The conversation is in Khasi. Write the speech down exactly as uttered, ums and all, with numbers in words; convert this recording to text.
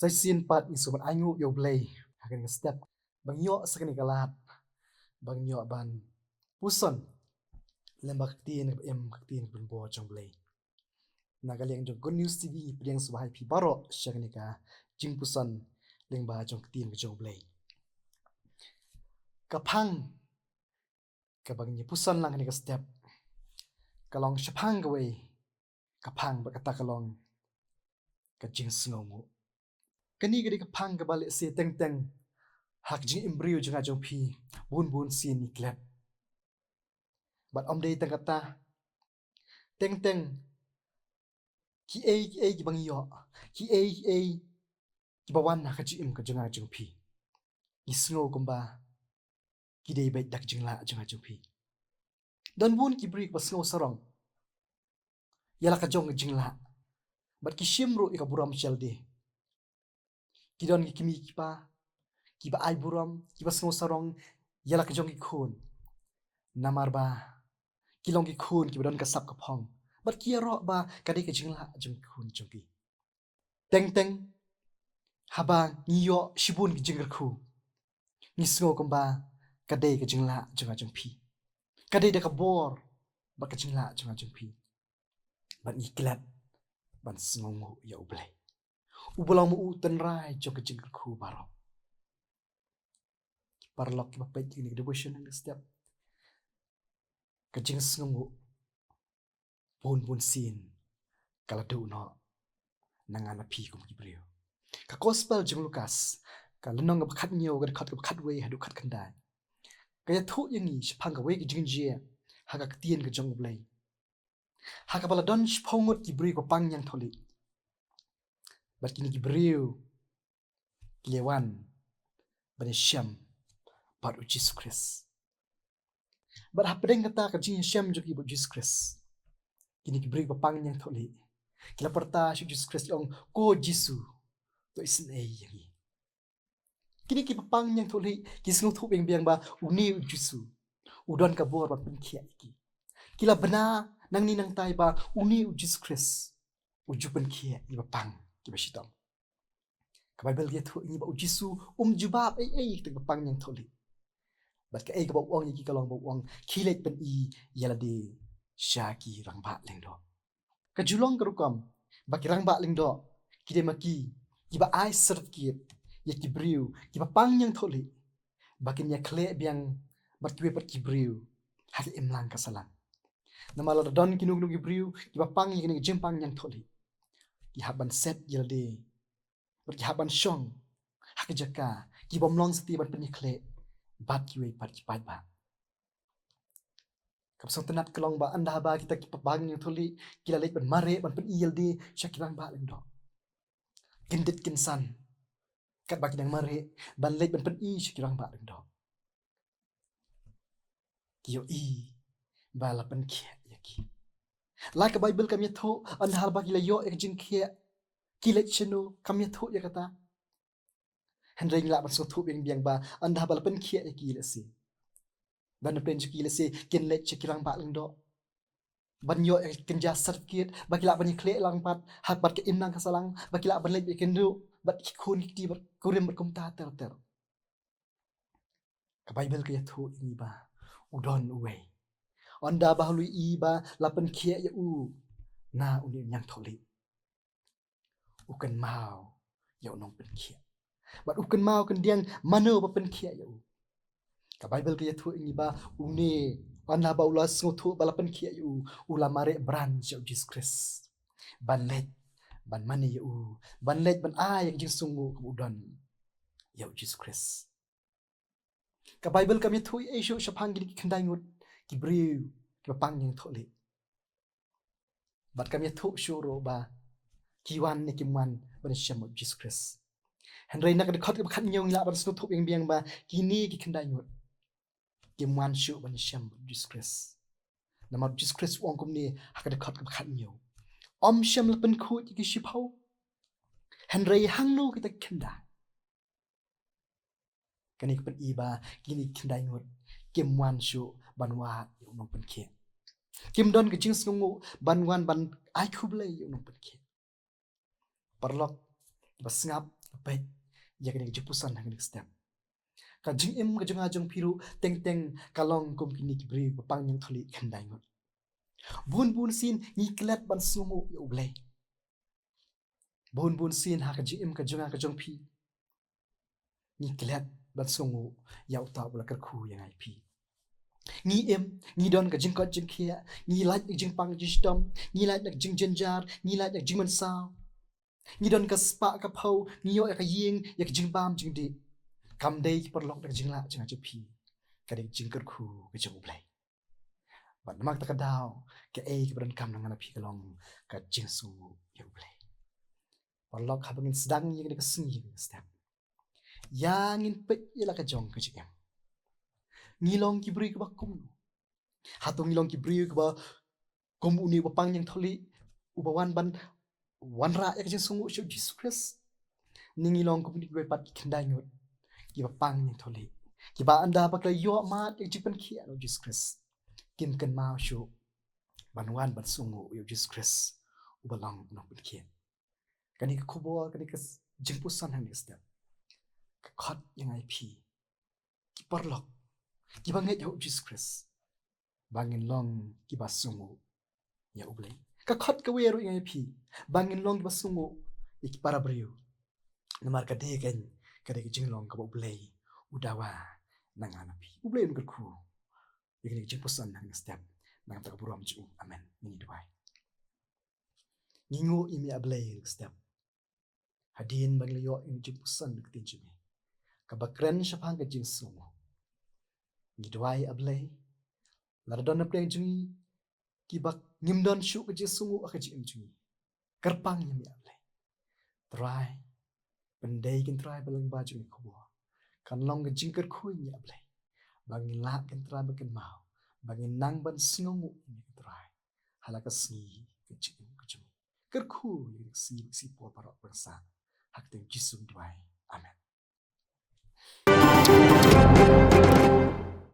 Sa shisien pat ngi sngewbha ban ainguh ïa U Blei ha kane ka step ba ngi ïoh sa kane ka lad ba ngi ïoh ban puson lem bad ka ktien kaba im, ka ktien kaba donbor jong U Blei. Na ka liang jong Good News T V ngi pdiang sngewbha ïa phi baroh sha kane ka jingpuson lyngba jong ka ktien ka jong U Blei. Ka phang kaba ngi puson lang kane ka step ka long shaphang kawei ka phang, bad kata ka long ka jingsngewnguh. Kane ka dei ka phang kaba lehse teng teng ha ka jingim briew jong nga jong phi bun bun sien ngi klet. Bad ym dei tang kata, teng teng kiei kiei kiba ngi ïoh, kiei kiei kiba wan ha ka jingim ka jong nga jong phi, ngi sngew kumba ki dei beit da ka jinglah jong nga jong phi. Don bun ki briew kiba sngew sarong ïa la ka jong ka jinglah bad ki shim ruh ïa ka burom sha lade. Ki don ki kmie ki kpa kiba ai burom, kiba sngew sarong ïa la ka jong ki khun, namar ba ki long ki khun kiba don ka sap ka phong, bad ki ïaroh ba ka dei ka jinglah jong ki khun jong ki. Teng teng haba ngi ïoh shibun ki jingkyrkhu, ngi sngew kumba ka dei ka jinglah jong nga jong phi, ka dei da ka bor bad ka jinglah jong nga jong phi, bad ngi klet ban sngewnguh ïa U Blei uba long ma u tynrai jong ka jingkyrkhu baroh. Ki paralok kiba peit ïa kane ka devotion ha kane ka step, ka jingsngewnguh bun bun sien ka la duh noh na nga na phi kum ki briew. Ka Gospel jong u Lukas, ka lynnong kaba khathynñiew, ka dkhot kaba khatwei haduh khatkhyndai, ka ïathuh ïa ngi shaphang kawei ka jingjia ha ka ktien ka jong U Blei, ha kaba la don shiphew ngut ki briew kiba pang ñiangthohlieh. Bad kine ki briew ki la wan ban ïashem bad U Jisu Khrist. Bad hapdeng kata ka jingïashem jong ki bad U Jisu Khrist, kine ki briew kiba pang ñiangthohlieh ki la pyrta sha U Jisu Khrist, ki ong, "Ko Jisu, to isynei ïa ngi." Kine kiba pang ñiangthohlieh ki sngewthuh biang biang ba une U Jisu u don ka bor ban pynkhiah ïa ki. Ki la bna nangne nangtai ba une U Jisu Khrist u ju pynkhiah ïa kiba pang, kiba shitom. Ka Baibl ka ïathuh ïa ngi ba U Jisu um jubab ei ei ïa kita kiba pang ñiangthohlieh. Bad kaei kaba u ong ïa ki ka long ba u ong, "Khie leit pyni ïa lade sha ki rangbah lyngdoh." Ka ju long ka rukom ba ki rangbah lyngdoh ki dei ma ki kiba ai certificate ïa ki briew kiba pang ñiangthohlieh ba kin ïakhleh biang bad kiwei pat ki briew ha ka imlang ka sahlang. Namar lada don kino kino ki briew kiba pang ïa kine ki jingpang ñiangthohlieh, ki hap ban set ïa lade bad ki hap ban shong ha ka jaka ki bym long sati ban pynïakhleh bad kiwei pat ki paidbah. Kaba sngewtynnat ka long ba ynda haba kita kiba pang ñiangthohlieh ki la leit ban mareh ban pyni ïa lade sha ki rangbah lyngdoh, kin dit kin san katba ki dang mareh ban leit ban pyni sha ki rangbah lyngdoh, ki ïohi ba la pynkhiah ïa ki. La ka Baibl kam ïathuh ynda haba ki la ïoh ïa ka jingkhiah ki leit shano, kam ïathuh ïa kata. Hynrei ngi lah ban sngewthuh biang biang ba ynda haba la pynkhiah ïa ki lehse, ban pynjah ki lehse kin leit sha ki rangbah lyngdoh ban ïoh ïa ka kynja certificate ba ki lah ban ïakhleh lang pat ha pat ka imlang ka sahlang, ba ki lah ban leit ïakynduh bad ki khun ki kti bad kurim bad kumta ter ter. Ka Baibl ka ïathuh ïa ngi ba u don uwei, ynda ba u ïohi ba la pynkhiah ïa u na une u ñiangthohlieh, u kynmaw ïa u nongpynkhiah bad u kynmaw kyndiang mano ba pynkhiah ïa u. Ka Baibl ka ïathuh ïa ngi ba une, ynda ba u la sngewthuh ba la pynkhiah ïa u, u la mareh bran sha U Jisu Khrist ban leit ban mane ïa u, ban leit ban ai ïa ka jingsngewnguh kaba u don ïa U Jisu Khrist. Ka Baibl kam ïathuh ei ei shuh shaphang kine ki khyndai ngut ki briew kiba pang ñiangthohlieh. Bad kam ïathuh shuh ruh ba ki wan ne kim wan ban ïashem bad U Jisu Khrist. Hynrei na ka dkhot kaba khathynñiew ngi lah ban sngewthuh biang biang ba kine ki khyndai ngut kim wan shuh ban ïashem bad U Jisu Khrist. Namar U Jisu Khrist u ong kumne ha ka dkhot kaba khathynñiew, ym shym la pynkhuid ïa ki shiphew, hynrei hangno kita ki khyndai? Kane ka pyni ba kine ki khyndai ngut kim wan shuh ban wad ïa u nongpynkhiah. Kim don ka jingsngewnguh ban wan ban ai khublei ïa u nongpynkhiah. Paralok ba sngap, Peit ïa kane ka jingpuson ha kane ka step. Ka jingim ka jong nga jong phi ruh teng teng ka long kum kine ki briew ba pang ñiangthylli khyndai ngut. Bun bun sien ngi klet ban sngewnguh ïa U Blei. Bun bun sien ha ka jingim ka jong nga ka jong phi ngi klet ban sngewnguh ïa uta uba la kyrkhu ïa nga ïa phi. Ngi im, ngi don ka jingkoit jingkhiah, ngi lait na ka jingpang jingshitom, ngi lait na ka jingjynjar, ngi lait na ka jingmynsaw. Ngi don ka spah ka phew, ngi ïoh ïa ka ïing, ïa ka jingbam jingdih. Kam dei ki paralok da ka jinglah jong nga jong phi, ka dei ka jingkyrkhu ka jong U Blei. Bad namar kata ka daw, kaei kaba donkam na nga na phi ka long ka jingsngewnguh ïa U Blei. Paralok, haba ngin sdang ïa kane ka sngi, ïa kane ka step, ïa ngin peit ïa la ka jong ka jingim. Ngi long ki briew kiba kumno? Hato ngi long ki briew kiba kum une uba pang ñiangthylli, uba wan ban wanrah ïa ka jingsngewnguh sha U Jisu Khrist? Ne ngi long kum une kiwei pat ki khyndai ngut kiba pang ñiangthylli, kiba ynda ba ki la ïoh mad ïa ka jingpynkhiah na U Jisu Khrist, kim kynmaw shuh ban wan ban sngewnguh ïa U Jisu Khrist uba long U Nongpynkhiah. Kane ka khubor, kane ka s-, jingpuson ha kane ka step, ka khot ïa nga ïa phi, ki paralok kiba ngeit ha U Jisu Khrist, ba ngin long kiba sngewnguh ïa U Blei. Ka khot kawei ruh ïa nga ïa phi, ba ngin long kiba sngewnguh ïa ki para briew. Namar ka dei kane, ka dei ka jinglong kaba U Blei u dawa na nga na phi. U Blei un kyrkhu ïa kane ka jingpuson ha kane ka step, na ka bynta ka burom jong U. Amen. Ngin ïa duwai. Ngi nguh ïa me, A Blei, ha kane ka step, hadien ba ngi la ïoh ïa ka jingpuson na ka ktien jong me, kaba kren shaphang ka jingsngewnguh. Ngi duwai, A Blei, lada don na pdeng jong ngi kiba ngim don shuh ka jingsngewnguh ha ka jingim jong ngi, kyrpang ïa me, A Blei. Trai, pyndei kin, Trai, ba lyngba jong kane ka khubor kan long ka jingkyrkhu ïa ngi, A Blei, ba ngin lah kin, Trai, ba kynmaw ba ngin nang ban sngewnguh ïa me, Trai, ha la ka sngi ka jingim ka jong ngi. Kyrkhu ïa ngi, ka sngi, ka sngi por baroh ba ngin sah. Ha ka kyrteng Jisu ngi duwai. Amen.